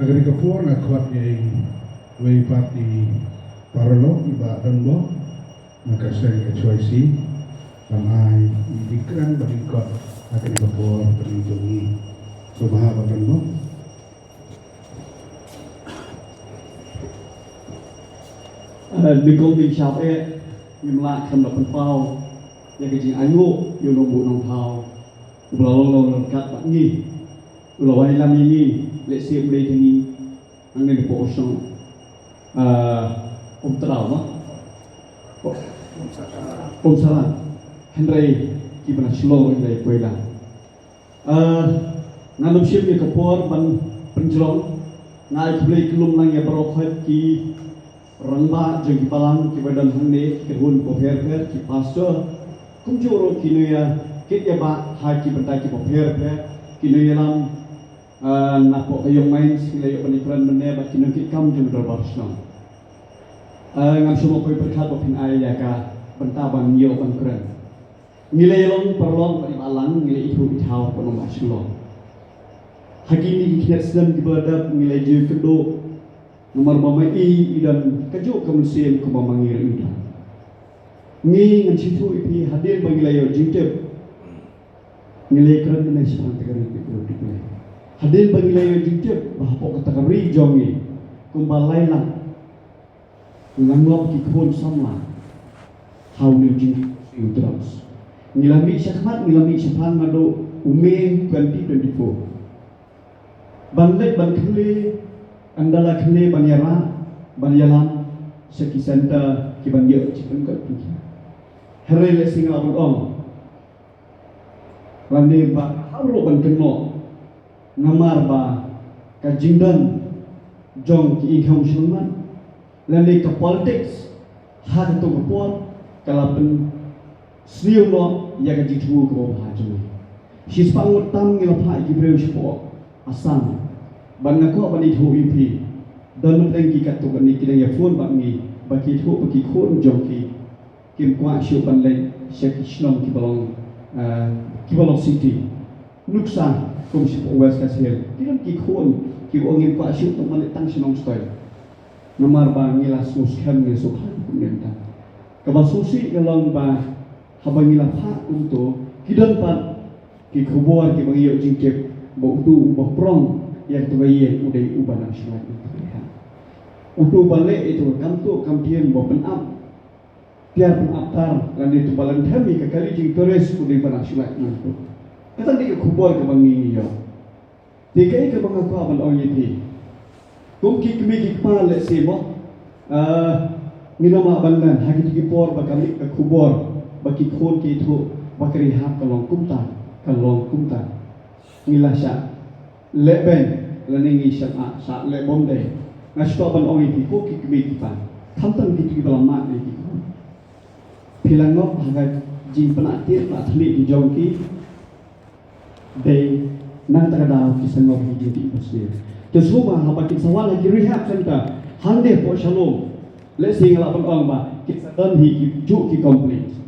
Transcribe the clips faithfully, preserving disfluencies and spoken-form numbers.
Ha kane ka por nga khot ïa i wei pat i paralok i Bah Donbok na ka seng H Y C ban ai i jingkren ban ïakot ha kane ka por kane jong ngi. Sngewbha Bah Donbok. Nyngkong nyngkong ngim lah khlem da pynpaw ïa ka jingainguh ïa u nongbuh nongthaw uba la long long ryngkat bad ngi, u la wanlam ïa ngi lehse ym dei tang ngi hangne napoh u shnong Umtraw ma Umsalan, hynrei kiba na shlur hynrei poi lang. Ngan ym shim ïa ka por ban pynjrong. Nga ai khublei kyllum lang ïa baroh khoit ki rangbah jong ki balang kiba don hangne, ki khun kiba pher pher, ki pastor, kumjuh ruh ki nongïakit ïabah ha ki bynta kiba pher pher, ki nongïalam napoh ka Young Minds, ki la ïoh ban ïakren mynne bad ki nongkitkam jong ka dorbar shnong. Ngam sngewthuh pyrkhat ba phin ai ïa ka bynta ban ïoh ban kren. Ngi la ïalong paralok bad i Bah Lang, ngi la ithuh ithaw bad u Bah Shyllor. Ha kine ki khyndiat snem kiba la dep ngi la ju ïakynduh namar ba ma i i don kajuh ka mynsiem kumba ma ngi ruh i don. Ngi ngan sngewthuh ïa phi hadien ba ngi la ïoh jingtip. Ngi la ïakren mynne shaphang ka ri Blei. Hadien ba ngi la ïoh jingtip ba hapoh kata ka ri jong ngi kumba lai lak la ngop ki khun samla ha une u jingïaseng drugs. Ngi la mih shakhmat, ngi la mih shaphang naduh u May twenty twenty-four. Ban leit ban khyllem, ynda la khyllem ban ïarap, ban ïalam sha ki centre kiban ïoh jingpynkut pynkhiah. Hynrei lehse nga lah ban ong lane ba ka hap ruh ban kynnoh namar ba ka jingdon jong ki ïingkhong shnong lane ka politics ha kato ka por ka la pynsniew noh ïa ka jingthmu kaba bha jong ngi. Shispah ngut tam ngi la phah ïa ki briew shapoh Assam. Bad nga kwah ban ithuh ïa phi, don na pdeng ki katto katne ki dang ïa phone bad ngi ba ki ithuh ba ki khun jong ki kim kwah shuh ban leit sha ki shnong kiba long, kiba long city. Nuksa kum shapoh West Khasi Hills ki don ki khun kiba ong ngim kwah shuh ban leit tang sha Nongstoiñ. Namar ba ngi la sngewskhem, ngi la sngewkhlaiñ kumne kumta. Kaba sngewsih ka long ba haba ngi la phah kumto, ki don pat ki khubor kiba ngi ïoh jingtip ba uto uba prong ïa kato ka ïing u dei uba nang shuwa ïa kato ka ïing. Uto uba leh ïa kato ka kam tuh kam tiem, uba pynap tiar pynap tar lane uto uba lynthem ïa ka kali jingtourist u dei uba nang shuwa ïa kato. Kata dei ka khubor kaba ngi ngi ïoh. Te kaei kaba nga kwah ban ong ïa phi, kum ki kmie ki kpa lehse mo, ngin ym lah ban len ha kito ki por ba ka mih ka khubor ba ki khun ki ithuh ba ka ri hap ka long kumta, ka long kumta. Ngi la shah leh beiñ lane ngi shah, ah, shah leh bym dei. Nga shu kwah ban ong ïa phi ko ki kmie ki kpa, khamtam kito kiba la mad ïa ki khun, phi la ngop ha ka jingpynah tied pynah thylliej ki jong ki. Dei na kata ka daw ki sa ngop ïa ki jingtih basniew. Te sngewbha haba kin sa wan ha ki rehab centre hangne hapoh Shalom, lehse nga lah ban ong ba kin sa don hi kijuh ki complaints.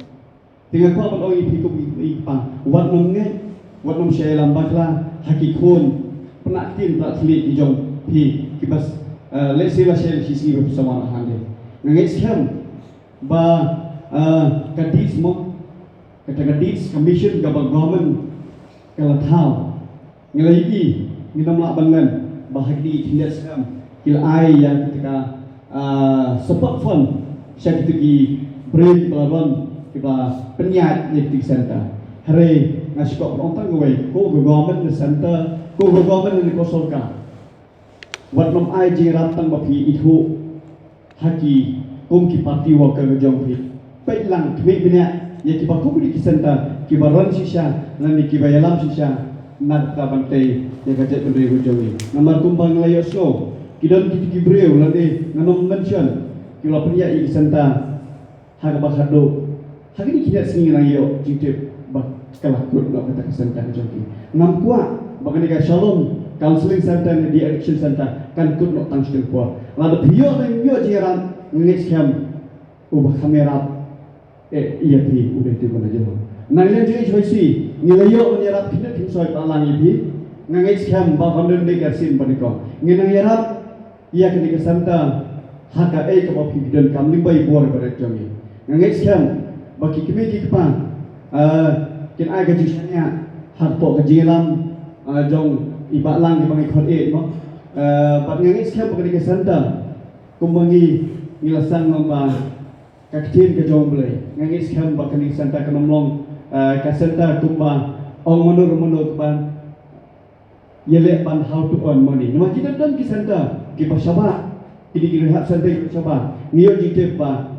Te nga kwah ban ong ïa phi kum ki kpa, wat nym ngeit, wat nym shah ïalam bakla ha ki khun pynah ktien pynah thylliej ki jong phi kiba, eh, lehse la shah ïa ki sngi ba phi sa wan hangne. Nga ngeit skhem ba, eh, ka deeds mo, kata ka deeds, ka mission kaba government ka la thaw, ngi la ïohi, ngin ym lah ban len ba ha kine ki khyndiat snem ki la ai ïa kita ka, ah, support fund sha kita ki briew kiba la run, kiba pynïaid ïa kita ki centre. Hynrei nga shu kwah ban ong tang kawei, ko ka government ne centre, ko ka government ne ko sorkar, wat nym ai jingïarap tang ba phi ithuh ha ki kum ki party worker ka jong phi. Peit lang, khmih bniah ïa kiba kum ki centre kiba run shisha lane kiba ïalam shisha na ka bynta ban tei ïa ka jaitbynriew ka jong ngi. Namar kumba ngi la ïohsngew, ki don kito ki briew lane ngan ym mention, ki la pynïaid ïa ki centre ha kaba khadduh. Ha kine ki khyndiat sngi ngi la ïoh jingtip ba ka la kut noh kata ka centre ka jong ki. Ngam kwah ba kane ka Shalom Counselling Centre ne De-Addiction Centre kan kut noh tang sha kane ka por. Lada phi ïoh ne ym ïoh jingïarap, nga ngeit skhem uba kham ïarap, eh, ïa phi u dei uto uba na jong. Na liang jong H Y C ngi la ïoh ban ïarap khyndiat khyndiat shuwa, ba lang ïa phi. Nga ngeit skhem ba ban don dei ka sien ba nyngkong ngin nang ïarap ïa kane ka center ha kaei kaba phi donkam lyngba i bor ba rit jong ngi. Nga ngeit skhem ba ki kmie ki kpa, ah, kin ai ka jingshaniah hapoh ka jingïalam, ah, jong i Bah Lang kaba ngi khot ïa mo. Ah, bad nga ngeit skhem ba kane ka center kumba ngi ngi la sdang long ba ka ktien ka jong U Blei. Nga ngeit skhem ba kane ka center kan ym long, ah, ka center kumba ong mano mano kaba ïaleh ban how to earn money. Namar ki don don ki center kiba shabar, kine ki rehab center kiba shabar. Ngi ïoh jingtip ba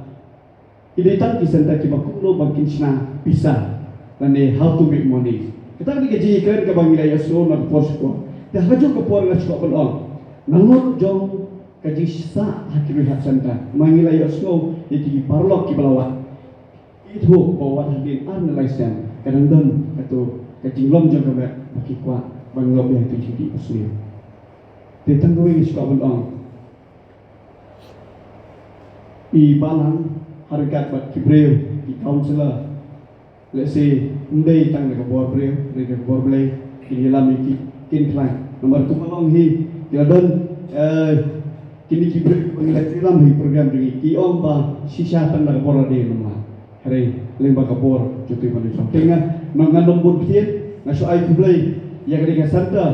ki dei tang ki center kiba kumno ban kin shna pisa lane how to make money. Kata ka dei ka jingkren kaba ngi la ïohsngew na ka por sha ka por. Te ha kajuh ka por nga sngewbha ban ong, nalor jong ka jingsah ha ki rehab center, ma ngi la ïohsngew ïa ki paralok kiba la wad. Ithuh ba wat hadien ar ne lai snem ka dang don kato ka jinglong jong ka met ba ki kwah ban ngop ïa ka jingdih basniew. Te tang kawei nga sngewbha ban ong, i Bah Lang ha ryngkat bad ki briew, ki councillor, lehse ym dei tang na ka bor briew, na ka bor Blei kin ïalam ïa ki, kin khlaiñ. Namar kumba long hi ki la don, eh, kine ki briew ba ngi la ïalam ha ki program jong ngi ki ong ba shisha tang na ka bor lade, namar hynrei lyngba ka bor jong U Blei ban ïalam. Te nga, nga, ngan ym bun ktien, nga shu ai khublei ïa kane ka center,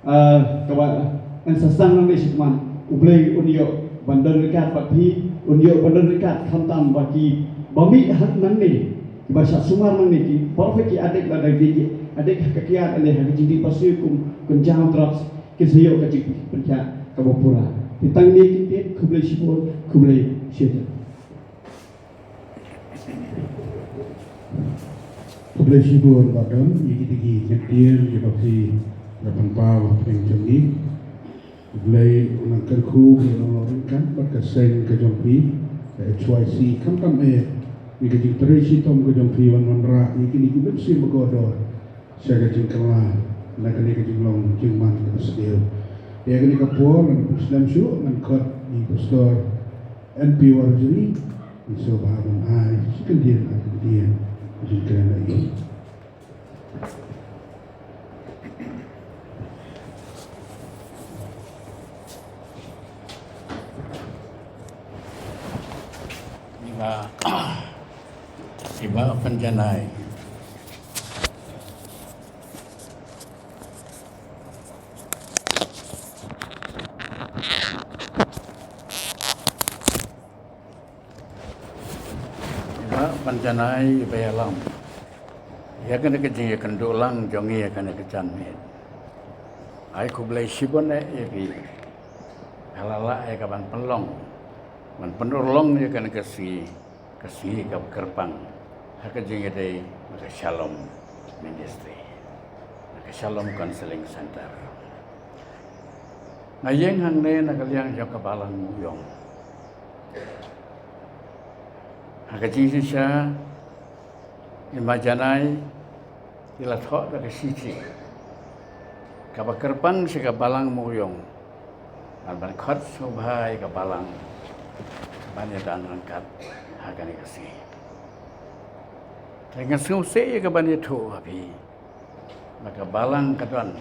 ah, kaba ngan sa sdang nangne shakhmat. U Blei un ïoh ban don ryngkat bad phi, un ïoh ban don ryngkat khamtam bad kiba mih ha nangne, kiba shah sumar nangne, ki paralok, ki addict lada ki addict ha ka kiad lane ha ka jingdih basniew kum, kum jong drugs, kin sa ïoh ka jingpynkhiah kaba pura. Te tang kine ki ktien, khublei shibun, khublei shihajar. Khublei shibun Bah Don ïa kita ki kyntien kiba phi la pynpaw ha pdeng jong ngi. U Blei un nang kyrkhu, u nang long ryngkat bad ka seng ka jong phi, ka H Y C, khamtam eh ïa ka jingtrei shitom ka jong phi ban wanrah ïa kine ki mynsiem bakordor sha ka jingkylla na kane ka jinglong jingman kaba sniew. Ïa kane ka por ngan pynslem shuh, ngan khot ïa i Pastor N P Warjri, ngi sngewbha ban ai shi kyntien ar kyntien jingkren ïa i. I Bah, i Bah Panjanai. Iba Panjanai iba ïalam ïa kane ka jingïakynduh lang jong ngi ïa kane ka janmiet. Ai khublei shibun eh ïa phi. Ka la lah ïa ka ban pynlong, ban pynurlong ïa kane ka sngi, ka sngi kaba kyrpang ha ka jingïadei na ka Shalom Ministry, na ka Shalom Counseling Center. Nga ïeng hangne na ka liang jong ka Balang Mawïong. Ha ka jingshisha, i Ma Janai i la thoh da ka shithi kaba kyrpang sha ka Balang Mawïong, ban, ban khot sngewbha ïa ka Balang ban ïadon ryngkat ha kane ka sngi. Te nga sngewsih ïa ka ban ïathuh ha phi ba ka Balang ka don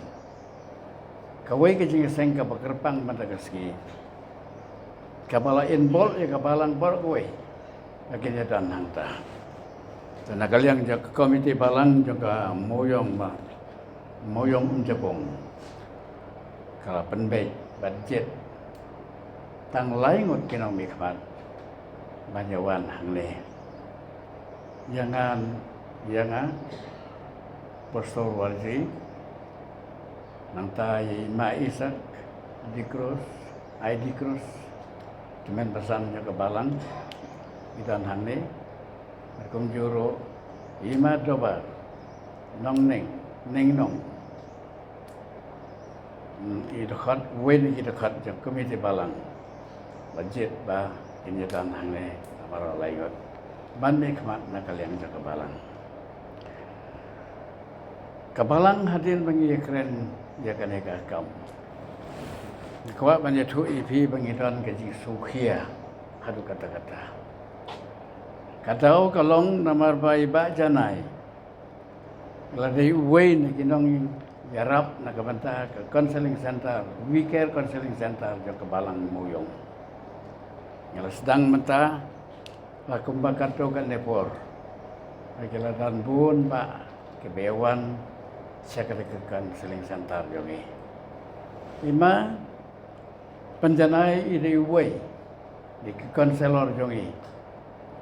kawei ka jingïaseng kaba kyrpang mynta ka sngi, kaba la involve ïa ka Balang baroh kawei ba kin ïadon hangta. Te na ka liang jong ka Komiti Balang jong ka Mawïong, ba Mawïong Umjabung, ka la pynbeit bad jied tang lai ngut ki nongmihkhmat ban ïawan hangne. Ïa nga, ïa nga, Pastor Warji, nangta ïa i Ma Isaac Dicruz, Ai Dicruz, ki kmen basan jong ka Balang, i don hangne. Bad kumjuh ruh i Ma Dobar Nongneng, Nengnong, i dkhot, uwei na ki dkhot jong ka Komiti Balang, ba jied ba kin ïadon hangne baroh lai ngut ban mihkhmat na ka liang jong ka Balang. Ka Balang, hadien ba ngi ïakren ïa kane ka kam, nga kwah ban ïathuh ïa phi ba ngi don ka jingsngewkhia haduh katta katta. Ka daw ka long namar ba i Bah Janai la dei uwei na ki nong, ïarap na ka bynta ka counseling center, We Care Counseling Center jong ka Balang Mawïong. Nga la sdang mynta la kumba katto katne por. Ki la don bun bah kiba ïawan sha kata ka counseling center jong ngi. Ima Pynjanai i dei uwei na ki counselor jong ngi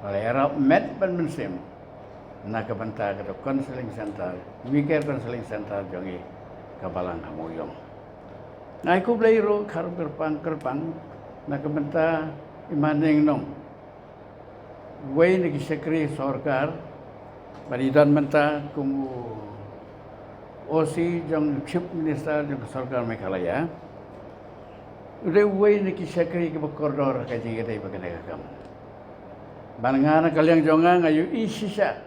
ba la ïarap met bad mynsiem na ka bynta kata ka counseling center, We Care Counseling Center jong ngi ka Balang ha Mawïong. Nga ai khublei ruh kyrpang kyrpang na ka bynta i Ma Niang Nong, uwei na ki shakri sorkar, bad i don mynta kum u O C jong Chief Minister jong ka sorkar Meghalaya. U dei uwei na ki shakri kiba kordor ha ka jingïadei bad kane ka kam. Bad nga na ka liang jong nga, nga ïohi shisha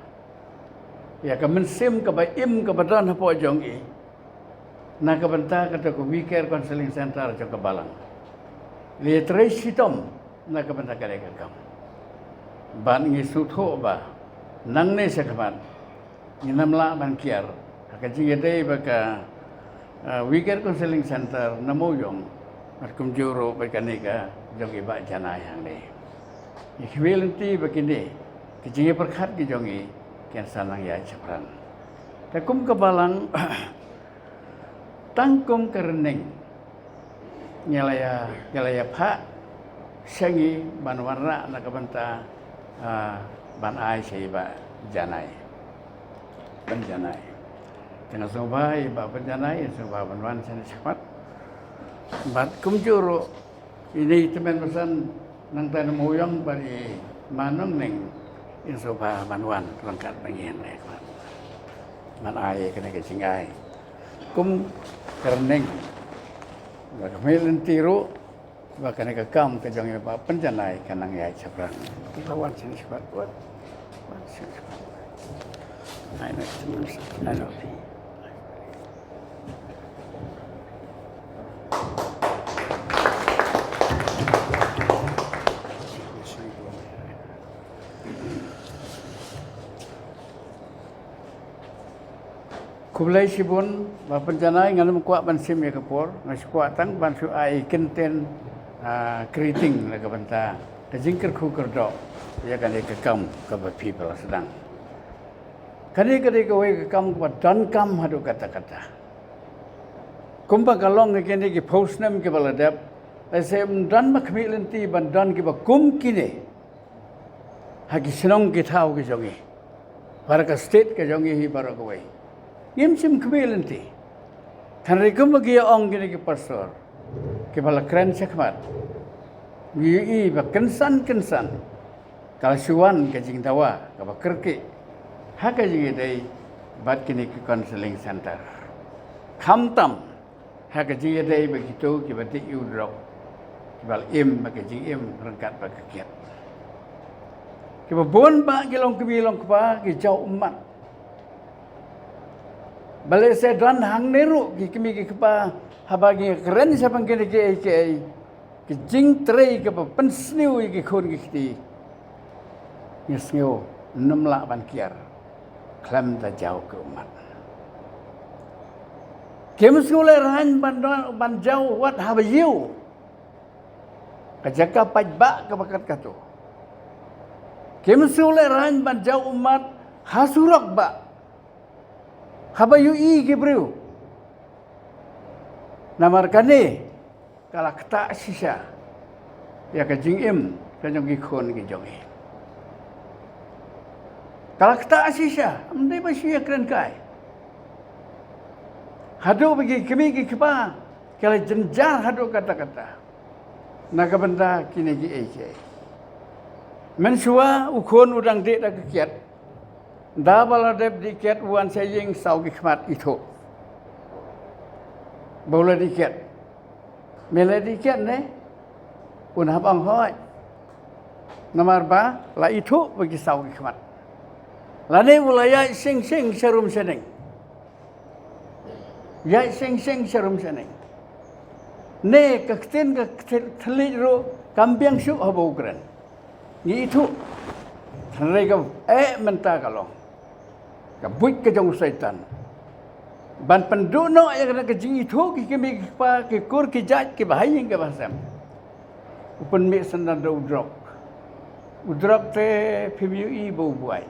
ïa ka mynsiem kaba im kaba don hapoh jong i na ka bynta kata ka We Care Counseling Center jong ka Balang. La ïatrei shitom na ka bynta kane ka kam. Bad ngi sngewthuh ba nangne shakhmat ngin ym lah ban kiar ha ka jingïadei bad ka, ah, We Care Counseling Center na Mawïong, bad kumjuh ruh bad kane ka jong i Bah Janai hangne. Ngi khmih lynti ba kine ki jingïapyrkhat ki jong i kin sa nang ïaid shaphrang. Te kum ka Balang, tang kum ka Rynning ngi la ïa, ngi la ïa phah sha ngi ban wanrah na ka bynta, ah, ban ai sha i Bah Janai, Pynjanai. Te nga sngewbha i Bah Pynjanai, i sngewbha ban wan shane shakhmat. Bad kumjuh ruh ine i tymmen basan nangta na Mawïong bad i Ma Nongning, in sngewbha ban wan ryngkat bad ngi hangne, ban ai kane ka jingai kum ka Rynning. Ba ka khmih lynti ruh ba kane ka kam ka jong i Bah Pynjanai kan nang ïaid shaphrang. Kita wan sini shakhmat, wan. Wan sini shakhmat. Ai na, ai na. Khublei shibun Bah Pynjanai, ngan ym kwah ban shim ïa ka por, nga shu kwah tang ban shu ai kyntien, ah, kyrteng na ka bynta ka jingkyrkhu kyrdoh ïa kane ka kam kaba phi ba la sdang. Kane ka dei kawei ka kam kaba donkam haduh katta katta. Kumba ka long ha kine ki phew snem kiba la dep, lehse ym don ba khmih lynti ban don kiba kum kine ha ki shnong ki thaw ki jong ngi, para ka state ka jong ngi hi baroh kawei. Ngim shym khmih lynti. Hynrei kumba ki ong kine ki pastor kiba la kren shakhmat, ngi ïohi ba kynsan kynsan ka la shu wan ka jingdawa kaba kyrkieh ha ka jingïadei bad kine ki counseling center. Khamtam ha ka jingïadei bad kito kiba dih ïa u drok, kiba la im bad ka jingim ryngkat bad ka kiad. Kiba bun bah ki long kmie long kpa ki jaw ummat. Balei sa don hangne ruh ki kmie ki kpa, haba ngi kren shaphang kine kiei kiei, ki jingtrei kaba pynsniew ïa ki khun ki kti, ngi sngew ym lah ban kiar khlem da jaw ki ummat. Kim sngewlehraiñ ban don, ban jaw wat haba ïew, ka jaka paidbah kaba kat katu. Kim sngewlehraiñ ban jaw ummat ha surok bah, haba ïohi ki briew. Namar kane ka la ktah shisha ïa ka jingim ka jong ki khun ki jong ngi. Ka la ktah shisha, ym dei ba shu ïakren kai. Haduh ba ki kmie ki kpa ki la jynjar haduh katta katta na ka bynta kine kiei kiei. Mynshuwa u khun u dang dih da ka kiad, da ba la dep dih kiad u wan sha ïing, saw ki khmat ithuh ba u la dih kiad. Me la dih kiad ne? Un hap ong hooid. Namar ba la ithuh ba ki saw ki khmat. Lane u la ïaid sheng sheng sharum shaneng. Ïaid sheng sheng sharum shaneng. Ne ka ktien ka ktien thylliej ruh kam biang shuh haba u kren. Ngi ithuh. Hynrei ka, eh, mynta ka long ka buit ka jong u Soitan. ban pynduh noh ïa kane ka jingithuh ki kmie ki kpa, ki kur ki jait, ki bahaïing ki bahasem. U pynmih syndon da u drok. U drok te phim ïohi ba u buaid.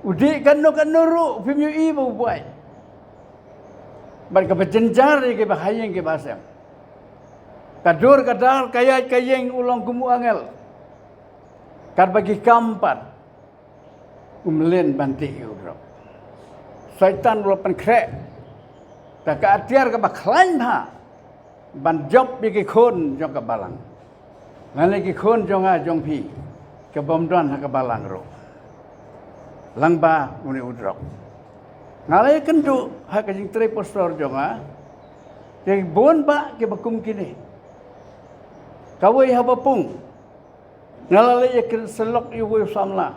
U dih katno katno ruh phim ïohi ba u buaid. Bad kaba jynjar ïa ki bahaïing ki bahasem. Ka dur ka dar, ka ïaid ka ïeng, u long kum u angel. Katba ki kam pat, um leh ban dih ïa u drok. Soitan u la pynkhreh da ka atiar kaba khlaiñ bha ban jop ïa ki khun jong ka balang. Lane ki khun jong nga jong phi, kibym don ha ka balang ruh. Lyngba une u drok. Nga la ïakynduh ha ka jingtrei pastor jong nga, ki bun bah kiba kum kine. Kawei haba pung, nga la leit ïakynduh syllok ïa uwei u samla.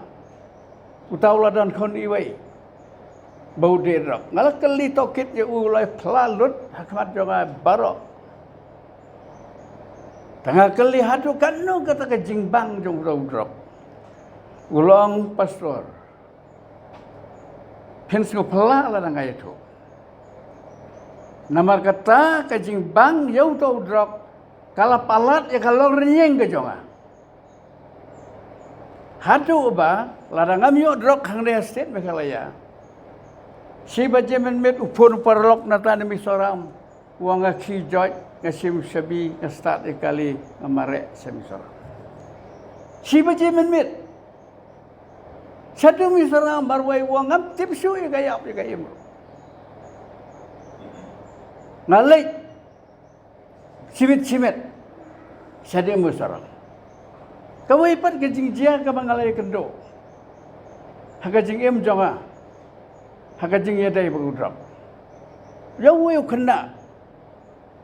Uta u la don khun iwei ba u dih drok. Nga la kylli tohkit ïa u, u la phla lut ha khmat jong nga baroh. Te nga kylli haduh katno kata ka jingbang jong uta u drok. U la ong, "Pastor, phin sngewphylla lada nga ïathuh. Namar kata ka jingbang ïa uta u drok ka la palat ïa ka longrynïeng ka jong nga. Haduh ba lada ngam ïoh drok hangne ha state Meghalaya, shi baje mynmiet u phone u paralok nata na Mizoram, u ong nga khie joit, nga shim shabi, nga stad ïa kali, nga mareh sha Mizoram. Shi baje mynmiet. Shaduh Mizoram marwei, u ong ngam tip shuh ïa ka ïap ïa ka im ruh. Nga leit shimet shimet shaduh Mizoram." Kawei pat ka jingjia kaba nga la ïakynduh ha ka jingim jong nga, ha ka jingïadei bad u drok. Ïa uwei u khynnah.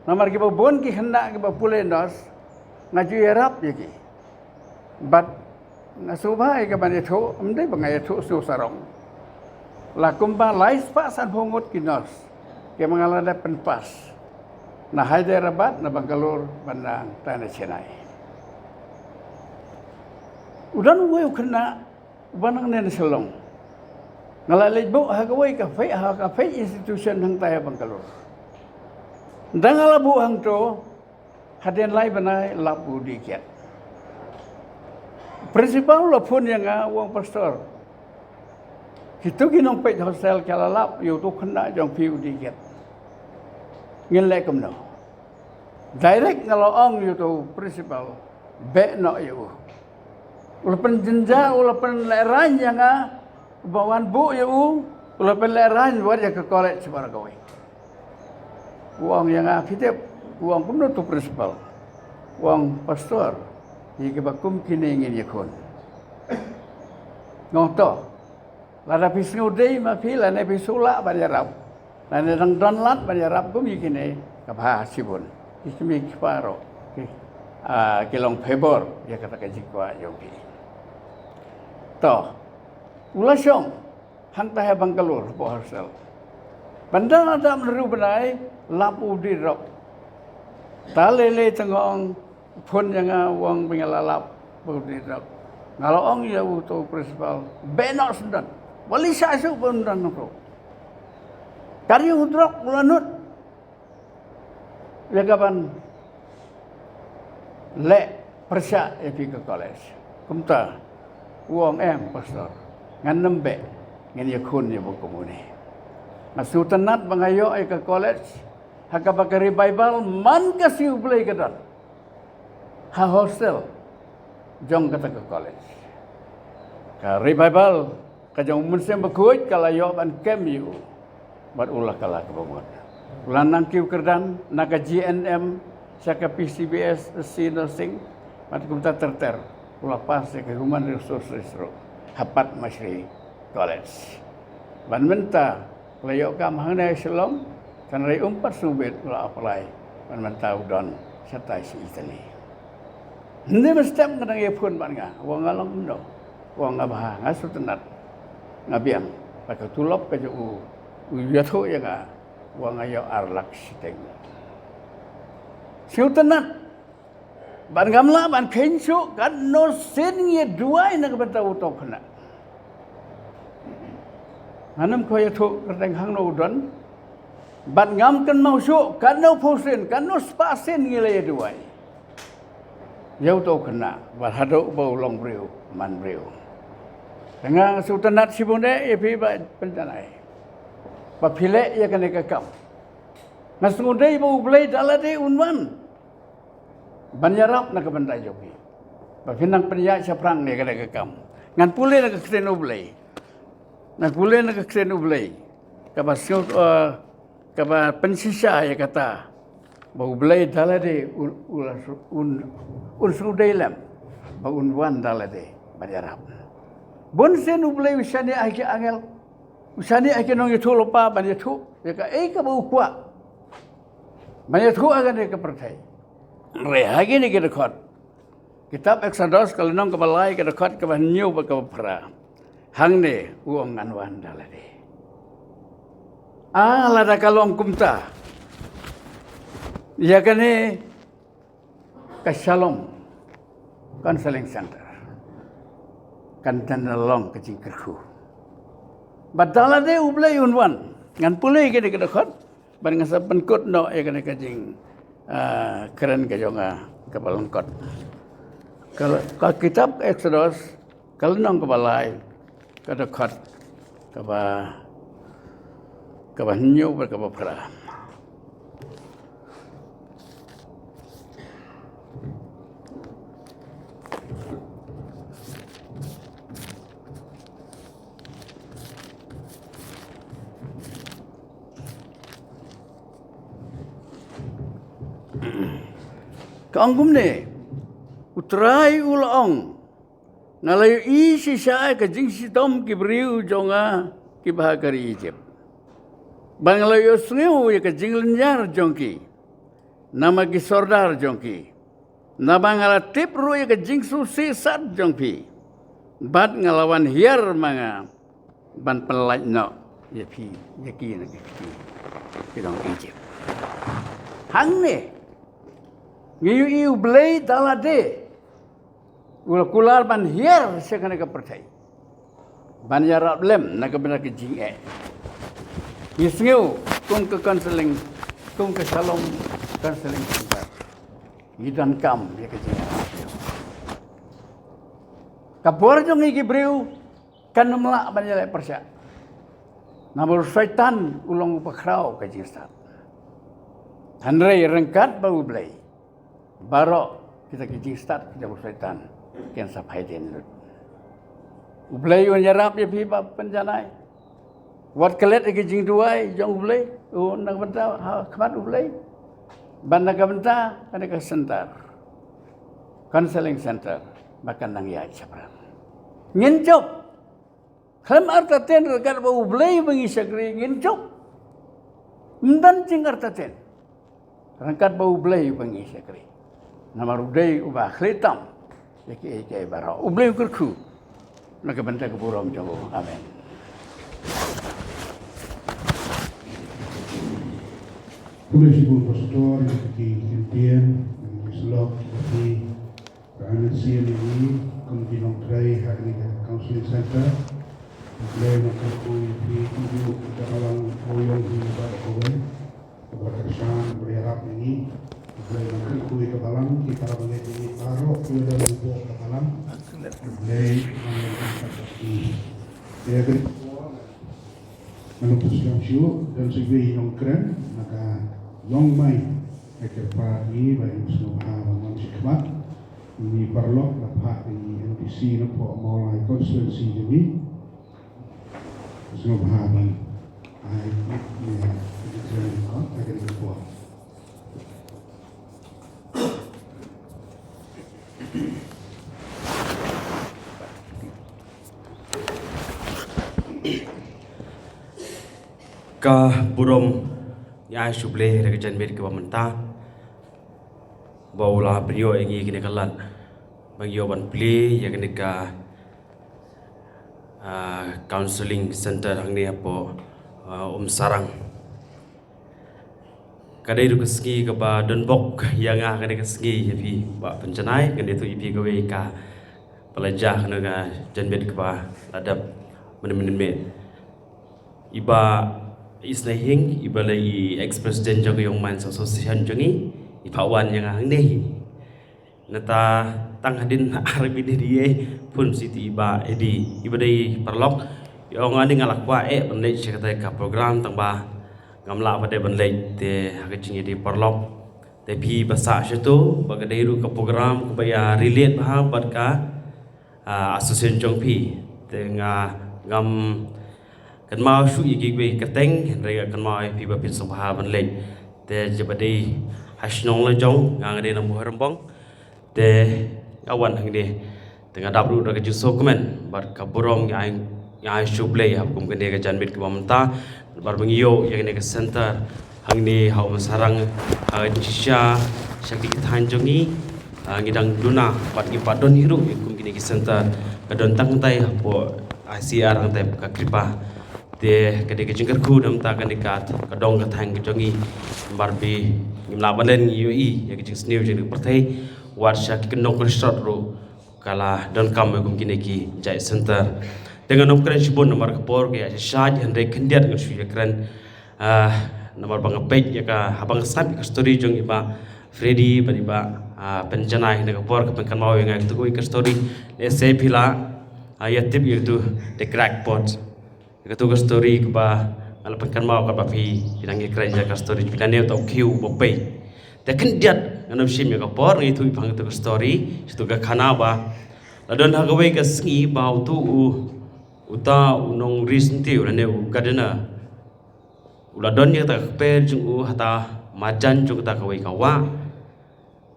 Namar kiba bun ki khynnah kiba pule nurse, nga ju ïarap ïa ki. Bad nga sngewbha ïa ka ban ïathuh, ym dei ba nga ïathuh sngewsarong. La kumba lai spah sanphew ngut ki nurse kiba nga la dep pynpass na Hyderabad, na Bangalore, bad na, na Chennai. U don uwei u khynnah uba nang ne na Shillong. Nga la leit buh ha kawei ka fake, ha ka fake institution hangtai ha Bangalore. Ynda nga la buh hangto, hadien lai bnai lap u dih kiad. Principal u la phone ïa nga, u ong, "Pastor, kito ki nongpeit hostel ki la lap ïa uto u khynnah jong phi u dih kiad. Ngin leh kumno?" Direct nga la ong ïa uto u principal, "Beh noh ïa u." U la pynjynjar, u la pynlehraiñ ïa nga, uba wan buh ïa u, u la pynlehraiñ wat ïa ka college baroh kawei. U ong ïa nga, "Phi tip," u ong, "kumno uto u principal?" U ong, "Pastor, ïa kiba kum kine ngin ïakhun." Nga ong, "To, lada phi sngewdei ma phi, lane phi sngewlah ban ïarap, lane dang don lad ban ïarap kum ïa kine, ka bha shibun. Ki kmie ki kpa ruh ki, ah, ki long favour ïa kata ka jingkwah jong phi." To, u la shong hangtai ha Bangalore hapoh hostel. Bad ynda la dap hynriew bnai, lap u dih drok. Te lei lei te nga ong, phone ïa nga, u ong ba nga la lap ba u dih drok. Nga la ong ïa uto u principal, "Beh noh syndon. Wat leit shah shuh ba ym don nongpruh. Ka ri u drok u la nud ïa ka ban leh pyrshah ïa phi ka college." Kumta u ong, "Em, Pastor, ngan ym beh, ngan ïakhun ïa uba kum une." Nga sngewtynnat ba nga ïoh ïa ka college ha kaba ka revival man ka sngi U Blei ka don ha hostel jong kata ka college. Ka revival ka jong u Mynsiem Bakhuid ka la ïoh ban kem ïa u, bad u la kylla kaba mut. U la nang kiew kyrdan na ka G N M sha ka P C B S, C nursing, bad kumta ter ter u la pass ïa ka human resources ruh ha Padma Shri College. Bad mynta u la ïoh kam hangne ha Shillong, hynrei um pat sngewbit u la apply, bad mynta u don shatai sha Italy. Hynrei mynstep nga dang ïa phone bad nga, u ong, "Nga long kumno?" U ong, "Nga bha, nga sngewtynnat. Nga biang ba ka tulop ka jong u, u ïathuh ïa nga, u ong nga ïoh ar lak shiteng." Sngewtynnat. Bad ngam lah ban kheiñ shuh katno sien ngi ïa duwai na ka bynta uto u khynnah. Hangne ko ïathuh kyrteng hangno u don. Bad ngam kynmaw shuh katno phew sien, katno spah sien ngi la ïa duwai ïa uto u khynnah bad haduh ba u long briew man briew. Te nga sngewtynnat shibun eh ïa phi Bah Pynjanai ba phi leh ïa kane ka kam. Nga sngewdei ba U Blei da lade un wan ban ïarap na ka bynta jong phi ba phin nang pynïaid shaphrang ïa kane ka kam. Ngan pule na ka ktien U Blei. Ngan pule na ka ktien U Blei kaba sngew, eh, kaba pynshisha ïa kata ba U Blei da lade un, un, un, un sngewdei lem ba un wan da lade ban ïarap. Bun sien U Blei u shaniah ha ki angel, u shaniah ha ki nongïathuhlypa ban ïathuh ïa kaei kaba u kwah ban ïathuh ha kane ka pyrthei. Hynrei ha kine ki dkhot kitab Eksodos ka lynnong kaba lai, ka dkhot kaba hynñiew bad kaba phra, hangne u ong, ngan wan da lade. Ah, lada ka long kumta, ïa kane ka Shalom Counseling Center kan dang long ka jingkyrkhu ba da lade U Blei un wan. Ngan pule kane ka dkhot ban ngan sa pynkut noh ïa kane ka jing, ah, kren ka jong nga kaba lyngkot. Ka, ka kitab Eksodos ka lynnong kaba lai, ka dkhot kaba, kaba hynñiew bad kaba phra. Ka ong kumne, U Trai u la ong, nga la ïohi shisha ïa ka jingshitom ki briew jong nga kiba ha ka ri Ijipt, ba nga la ïohsngew ïa ka jinglynñiar jong ki namar ki sordar jong ki, naba nga la tip ruh ïa ka jingsngewsih sat jong phi, bad nga la wan hiar ma nga ban pynlait noh ïa phi, ïa ki na ki kti ki nong Ijipt. Hangne ngi ïohi U Blei da lade u la kular ban hiar sha kane ka pyrthei ban ïarap lem na ka bynta ka jingeh. Ngi sngew kum ka counseling, kum ka Shalom Counseling Center, ngi donkam ïa ka jingïarap. Ka bor jong ngi ki briew kan ym lah ban ïaleh pyrshah, namar u Soitan u long uba khraw ka jingstad. Hynrei ryngkat bad U Blei, baroh kita ki jingstad ki jong u Soitan kin sa phai dien lut. U Blei un ïarap ïa phi Bah Pynjanai. Wat klet ïa ki jingduwai jong U Blei, u na ka bynta ha khmat U Blei, bad na ka bynta kane ka center, counseling center, ba kan nang ïaid shaphrang. Ngin jop. Khlem artatien ryngkat bad U Blei uba ngi shakri ngin jop. Ym don jingartatien ryngkat bad U Blei uba ngi shakri, namar u dei uba khlieh tam ïa kiei kiei baroh. U Blei u kyrkhu na ka bynta ka burom jong u. Amen. Khublei shibun Pastor ïa ki kyntien, ïa ki syllok, ïa ki Ka M N C M E kum ki nongtrei ha kane ka counseling center. U Blei un kyrkhu ïa phi, ïa ka balang, ïa phi baroh kawei. Kaba kyrshan, kaba ïarap ïa ngi. U Blei un kyrkhu ïa ka balang, ki para bangeit ïa ngi baroh kiba don hapoh ka balang. U Blei un kyrkhu ïa ngi. Ïa ka Ngan ym pynskhem shuh, don sa iwei i nongkren na ka Yongmai, ka kyrpad ïa ngi ba ngin sngewbha ban wan shakhmat. Ngi paralok la phah ïa i M D C na pdeng Mawlai constituency jong ngi. Sngewbha ban ai mic ïa i kren na ka por. Ka burom ngi ai sha U Blei da ka janmiet kaba mynta ba u la pynïoh ïa ngi kane ka lad ba ngi ïoh ban plie ïa kane ka, ah, counseling center hangne hapoh, ah, Umsarang. Ka dei ruh ka sngi kaba donbok ïa nga, ka dei ka sngi ïa phi Bah Pynjanai, ngan ïathuh ïa phi kawei ka ba la jia ha kane ka janmiet kaba la dep mynne mynne. I Bah Isnei Hing, i ba la i ex president jong ka Young Minds Association jong i, i phah wan ïa nga hangne hi. Nata tang hadien ar minit hi, eh, phone sha i Bah Edi, i ba dei paralok. Ïa nga ni nga la kwah eh ban leit sha kata ka program tang ba ngam lah pat de ban leit te ha ka jingïadei paralok. Te phi ba sah sha tu, ba ka dei ruh ka program ka ba ïa relate bha bad ka ah, association jong phi. Te nga ngam kynmaw shuh ïa kiwei ki kyrteng, hynrei nga kynmaw ïa phi ba phin sngewbha ban leit. Te jaba dei ha shnong la jong, nga nga dei na Mawhyryngbong. Te nga wan hangne. Te nga dap ruh da ka jingsngewkmen bad ka burom, nga ai, nga ai shuh Blei ha kum kane ka janmiet kaba mynta. Namar ba ngi ïoh ïa kane ka center hangne ha Umsarang, ha ka jingshisha sha ki thaiñ jong ngi. Ah, ngi dang duna bad ngi pat don hi ruh ïa kum kine ki center, ka don tang tai hapoh I C R hangtai ka Khripah. Te ka dei ka jingkyrkhu namar kane ka, ka dong ka thaiñ ka jong ngi. Namar ba ngim lah ban len, ngi ïohi ïa ka jingsniew jong ka pyrthei, wat sha ki kynnoh kynshrot ruh ka la donkam ïa kum kine ki jait center. Te ngan ym kren shibun namar ka por ka ïa shah shah, hynrei khyndiat ngan shu ïa kren. Ah, namar ba nga peit ïa ka, haba nga sngap ïa ka story jong i Bah Freddy bad i Bah, ah, Pynjanai, na ka por ka pynkynmaw ïa nga ïa katu ka story. Lehse phi la, ah, ïa tip ïa katu The Crackpot. Ïa katu ka story kaba nga la pynkynmaw katba phi, phi nang ïa kren ïa ka story, phi nang ïa, uta u khiew ba pei. Te khyndiat ngan ym shim ïa ka por, ngan ïathuh ïa phi ïa katu ka story, ïa katu ka khana ba la don ha kawei ka sngi ba utu u, uta u nongri syntiew lane u gardener u la don ïa kata ka kper jong u hata marjan jong kata kawei ka wah.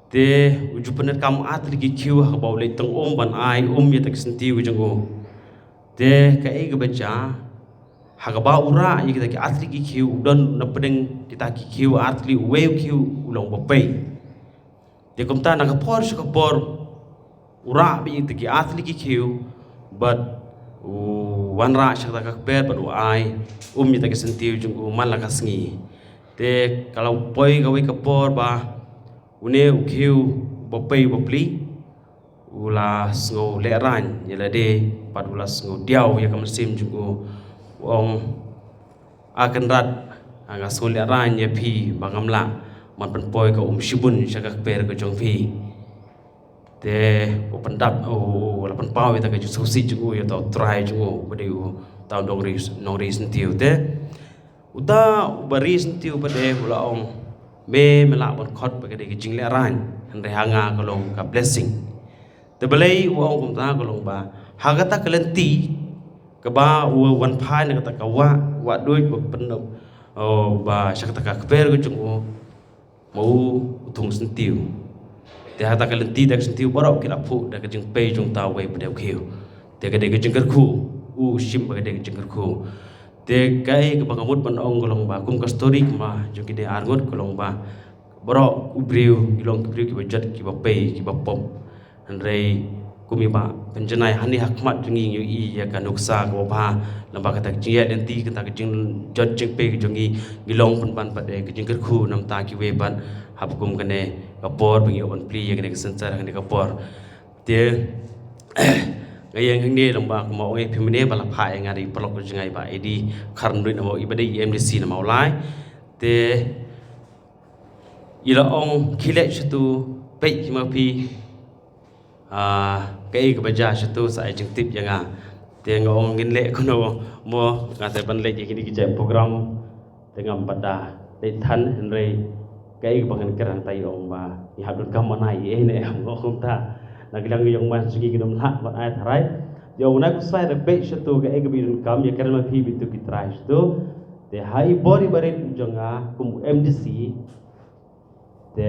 Te u ju pyndonkam artylli ki khiew ha kaba u leit tong um ban ai um ïa kata ka syntiew jong u. Te kaei kaba jia, ha kaba u rah ïa kita ki artylli ki khiew, u don na pdeng kita ki khiew artylli, uwei u khiew u long ba pei. Te kumta na ka por sha ka por u rah beit ïa kita ki artylli ki khiew bad u wanrah sha kata ka kper bad u ai um ïa kata ka syntiew jong u man la ka sngi. Te ka la poi kawei ka por ba une u khiew ba pei ba pli u la sngew lehraiñ ïa lade bad u la sngew diaw ïa ka mynsiem jong u. U ong, "A Kynrad, nga sngew lehraiñ ïa phi ba ngam lah ban pynpoi ka um shibun sha ka kper ka jong phi." Te u pyndap, u, u la pynpaw ïa kata ka jingsngewsih jong u ïa uta u trai jong u ba dei uta u nongri, nongri syntiew. Te uta uba ri syntiew pat de u la ong, "Me, me lah ban khot ba ka dei ka jinglehraiñ, hynrei ha nga ka long ka blessing." Te balei u ong kumta? Ka long ba ha kata ka lynti kaba u wan phai na kata ka wah, wah duid ba pyndonkam, oh, ba sha kata ka kper ka jong u, ma u, u thung syntiew. Te ha kata ka lynti da ka syntiew baroh ki la phuh da ka jingpei jong uta uwei pat de u khiew. Te ka dei ka jingkyrkhu, u shim ba ka dei ka jingkyrkhu. Te kaei kaba nga mut ban ong ka long ba kum ka story kaba jong kine arngut ka long ba baroh u briew ki long ki briew kiba jot, kiba pei, kiba pop. Hynrei kum i Bah Pynjanai, hangne ha khmat jong ngi ngi ïohi ïa ka nuksa kaba bha, lem bad kata ka jingïaid lynti, kata ka jingjot jingpei ka jong ngi, ngi long pynban pat de ka jingkyrkhu namar kiwei pat ha kum kane ka por ba ngi ïoh ban plie ïa kane ka center ha kane ka por. Te nga ïeng hangne lem bad kumba ong ïa phi mynne ba la phah ïa nga da i paralok jong nga i Bah Edi Kharnduid, namar i ba dei i M D C na Mawlai. Te i la ong, "Khie leit shatu, peit hi ma phi, ah, kaei kaba jia shatu, sa ai jingtip ïa nga." Te nga ong, "Ngin leh kumno mo, nga te ban leit ïa kine ki jait program te ngam pat da leit than, hynrei kaei kaba ngan kren hangta." I ong ba, "Ngi hap donkam ban ai ei ne em?" Nga ong kumta, na ka liang ka Young Minds jong ngi ngim lah ban ai tharai. Te i ong, "Nai khuslai, peit shatu kaei kaba i donkam, ïa kren ma phi bad itu ki trai shatu." Te ha i bor i barit jong nga kum u M D C, te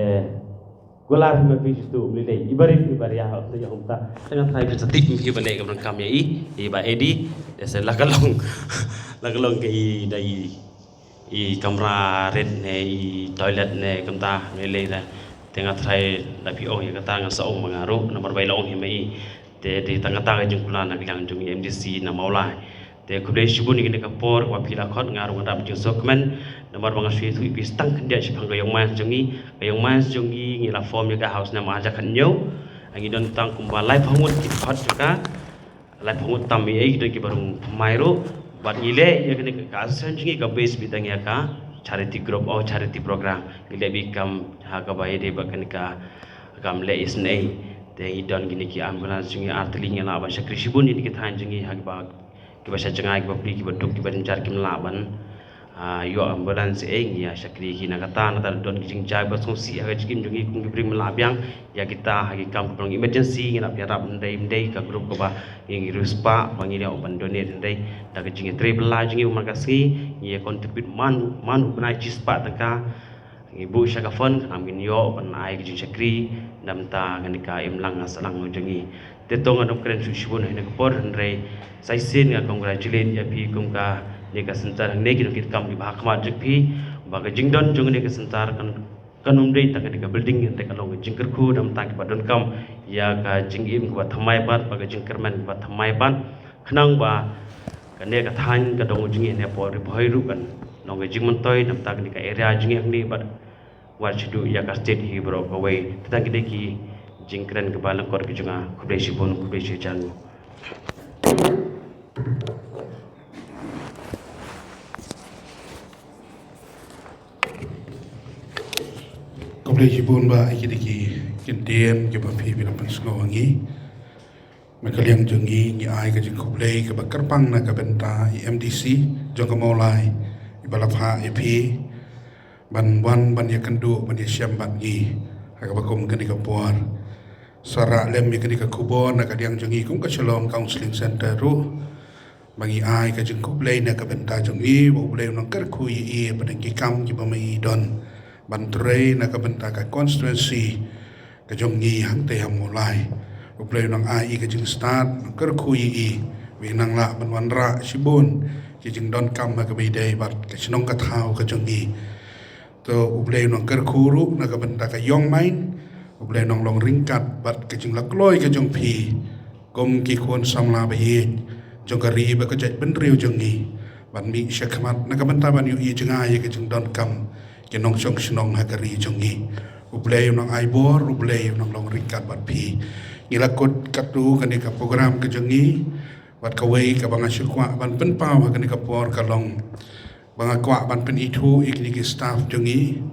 kular hi ma phi shatu, um lei lei, i barit i baria, te ïa kumta. Te nga tharai phin sa tip hi balei kaba donkam ïa i, i Bah Edi. Te sa la ka long, la ka long ka i da i, i kamra rit ne i toilet ne kumta, um lei lei da. Te nga tharai da phi ong ïa kata ngan sa ong ma nga ruh, namar ba i la ong hi ma i. Te dei tang kata ka jingkular na ka liang jong i M D C na Mawlai. Te khublei shibun ïa kane ka por kaba phi la khot, nga ruh nga dap jingsngewkmen namar ba nga shu ïathuh ïa phi tang khyndiat shaphang ka Young Minds jong ngi. Ka Young Minds jong ngi, ngi la form ïa ka ha u snem ar hajar khathynñiew. Ngi don tang kumba laiphew ngut ki khot jong ka. Laiphew ngut tam ei ei, ki don kiba rung thymmai ruh. Bad ngi leh ïa kane ka association jong ngi ka base beit tang ïa ka charity group, oh, charity program. Ngi leh beit kam ha kaba ïadei bad kane ka kam leh isynei. Te ngi don kine ki ambulance jong ngi artylli, ngi lah ban shakri shibun ïa kine ki thaiñ jong ngi ha kiba, kiba sha jngai, kiba pli, kiba duk, kiba jynjar kim lah ban, ah, ïoh ambulance ei, ngi ïa shakri ki na kata. Nangta don ki jingjia ba sngewsih ha ka jingim jong ngi kum ki briew, ngi lah biang ïa kita ha ki kam ka emergency, ngi lah biang rap hynrei hynrei ka group kaba ngi, ngi riewspah ba ngi ïoh ban donate hynrei da ka jingïatrei bylla jong ngi, u man ka sngi ngi ïa contribute man, man u bnai shispah tyngka. Ngi buh sha ka fund, khnang ba ngin ïoh ban ai ka jingshakri namar kane ka imlang sahlang jong ngi. Te to nga ym kren shuh shibun ha kane ka por, hynrei sa shisien nga congratulate ïa phi kum kane ka center, hangne ki nongkitkam kiba ha khmat jong phi, ba ka jingdon jong kane ka center kan, kan ym dei tang kane ka building, hynrei ka long ka jingkyrkhu namar kiba donkam ïa ka jingim kaba thymmai pat, ba ka jingkyrmen kaba thymmai pat, khnang ba kane ka thaiñ ka dong jong ngi hangne hapoh Ri Bhoi ruh kan long ka jingmyntoi namar kane ka area jong ngi hangne bad wat shu duh ïa ka state hi baroh kawei. Te tang kine ki jingkren kaba lyngkot ki jong nga. Khublei shibun, khublei shihajar nguh. Khublei shibun Bah ïa kine ki kyntien kiba phi, phi la pynsngew ha ngi. Na ka liang jong ngi, ngi ai ka jingkhublei kaba kyrpang na ka bynta i M D C jong ka Mawlai, iba la phah ïa phi ban wan ban ïakynduh, ban ïashem bad ngi ha kaba kum kane ka por. Sa rah lem ïa kane ka khubor na ka liang jong ngi kum ka Shillong Counselling Center ruh, ba ngi ai ka jingkhublei na ka bynta jong i, ba U Blei un nang kyrkhu ïa i hapdeng ki kam kiba ma i don ban trei na ka bynta ka constituency ka jong ngi hangtei ha Mawlai. U Blei un nang ai i ka jingstad, nang kyrkhu ïa i, ba i nang lah ban wanrah shibun ki jingdonkam ha kaba ïadei bad ka shnong ka thaw ka jong ngi. To U Blei un nang kyrkhu ruh na ka bynta ka Young Mind, U Blei un nang long ryngkat bad ka jinglakloi ka jong phi kum ki khun samla ba ïeit jong ka ri bad ka jaitbynriew jong ngi, ban mih shakhmat na ka bynta ban ïohi jngai ïa ka jingdonkam ki nongshong shnong ha ka ri jong ngi. U Blei un nang ai bor, U Blei un nang long ryngkat bad phi. Ngi la kut katto kane ka program ka jong ngi, bad kawei kaba nga shu kwah ban pynpaw ha kane ka por ka long ba nga kwah ban pynithuh ïa kine ki staff jong ngi.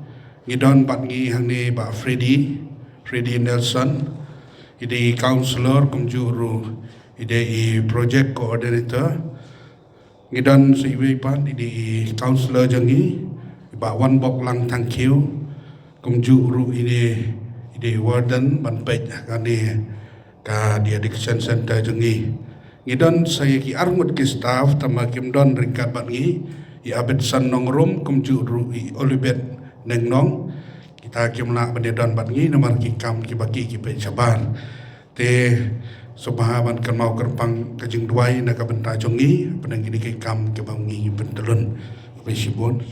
Ngi don bad ngi hangne Bah Freddy, Freddy Nelson, i dei i councillor kumjuh ruh i dei i project coordinator. Ngi don sa iwei pat, i dei i councillor jong ngi, i Bah Wanbok Lang Thangkhiew, kumjuh ruh i dei, i dei i warden ban peit ha kane ka de-addiction center jong ngi. Ngi don sa ïa ki arngut ki staff, tangba kim don ryngkat bad ngi, i Abetson Nongrum kumjuh ruh i Olibet Nengnong. Kita kim lah ban ïadon bad ngi namar ki kam kiba ki, ki peit shabar. Te sngewbha ban kynmaw kyrpang ka jingduwai na ka bynta jong ngi hapdeng kine ki kam kiba ngi pyntlun. Khublei shibun.